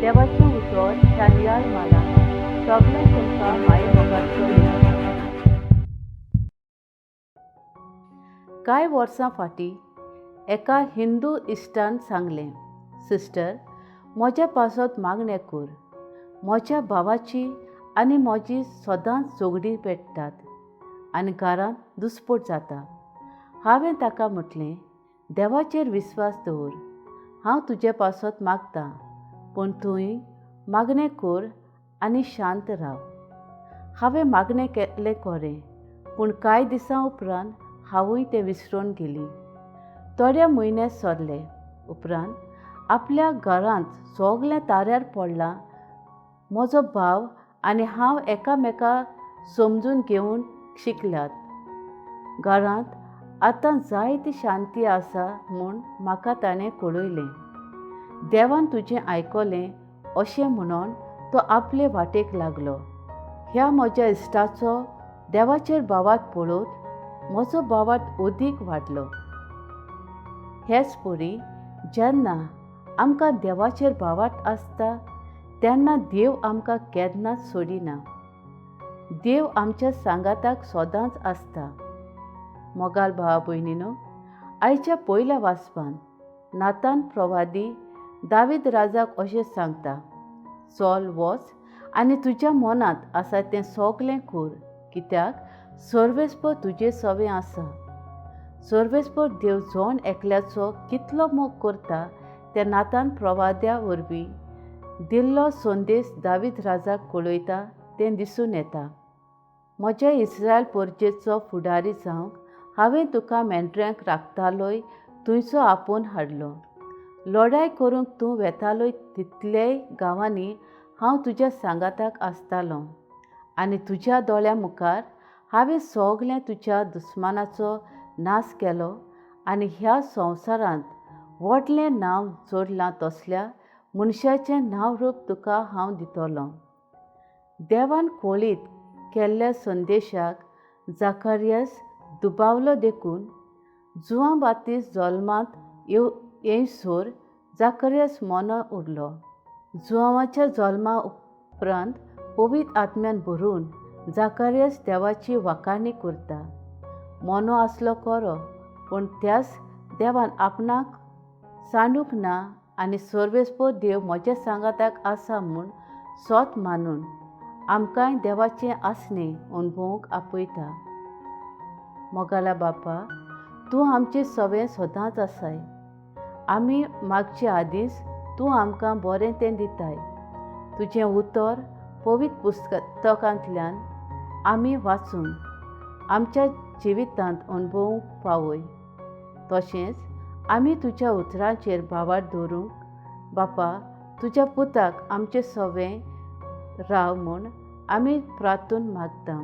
देवाचें उतर ह्या नियाळ माला सगळें तुमकां माये मोगाचो. कांय वर्सां फाटीं एका हिंदू इश्टान सांगलें, सिस्टर, म्हज्या पासत मागणें कर. म्हज्या भावाची आनी म्हजी सदांच झगडीं पेट्टात आनी घरांत दुस्पोट जाता. हांवें ताका म्हटलें, देवाचेर विस्वास दवर, हांव तुजे पासत मागतां, पूण तूंय मागणें कर आनी शांत राव. हांवें मागणें केल्लें खरें, पूण कांय दिसां उपरांत हांवूय तें विसरून गेली. थोडे म्हयने सरले उपरांत आपल्या घरांत सगलें ताऱ्यार पडलां. म्हजो भाव आनी हांव एकामेका समजून घेवन शिकल्यात. घरांत आतां जायती शांती आसा म्हूण म्हाका ताणें कळयलें. देवान तुजें आयकलें अशें म्हणून तो आपले वाटेक लागलो. ह्या म्हज्या इश्टाचो देवाचेर भावार्थ पळोवन म्हजो भावार्थ अदीक वाडलो. हेच परी जेन्ना आमकां देवाचेर भावार्थ आसता तेन्ना देव आमकां केन्नाच सोडिना. देव आमच्या सांगाताक सदांच आसता. मोगाल भावा भयणीनो, आयच्या पयल्या वाचपान नातान प्रवादी दावीद राजाक अशें सांगता, चल वच आनी तुज्या मनांत आसा तें सगलें कर, कित्याक सर्वेस्पर तुजे सवें आसा. सर्वेस्पर देव जण एकल्याचो कितलो मोग करता त्या नातान प्रवाद्या वरवीं दिल्लो संदेश दावीद राजाक कळयता तें दिसून येता. म्हज्या इस्रायल परजेचो फुडारी जावंक हांवें तुका मेंढऱ्यांक राखतालोय थंयचो आपोवन हाडलो. लडाय करूंक तूं वेतालोय तितलेय गांवांनी हांव तुज्या सांगाताक आसतालो आनी तुज्या दोळ्यां मुखार हांवें सगलें तुज्या दुस्मानाचो नाश केलो आनी ह्या संवसारांत व्हडलें नांव जोडलां तसल्या मनशाचें नांव रूप तुका हांव दितलो. देवान कळीत केल्ल्या संदेशाक जाकारियस दुबावलो देखून जुआंव बाप्तीस्त जल्मांत येयसर जाकारियस मोनो उरलो. जुआंवाच्या जल्मा उपरांत पवित्र आत्म्यान भरून जाकारियस देवाची वाखाणी करता. मोनो आसलो खरो, पूण त्याच देवान आपणाक सांडूंक ना आनी सर्वेस्पर देव म्हज्या सांगाताक आसा म्हूण सोत मानून आमकांय देवाचें आसणें अणभवूंक आपयता. मोगाला बापा, तूं आमचे सवें सदांच आसाय. आमी मागचे आदींच तूं आमकां बरें तें दिताय. तुजें उतर पवित्र पुस्तकांतल्यान आमी वाचून आमच्या जिवितांत अणभवूंक पावय. तशेंच आमी तुज्या उतरांचेर भावार्थ दवरूंक बापा तुज्या पुताक आमचे सवें राव म्हूण आमी प्रार्थून मागता.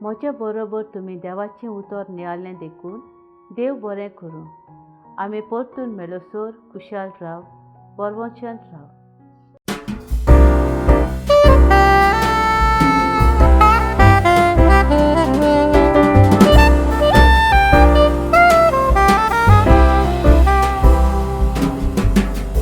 म्हज्या बरोबर तुमी देवाचें उतर नियाळ्ळें देखून देव बरें करूं. आमी परतून मेळसर खुशाल राव, परवंशांत राव.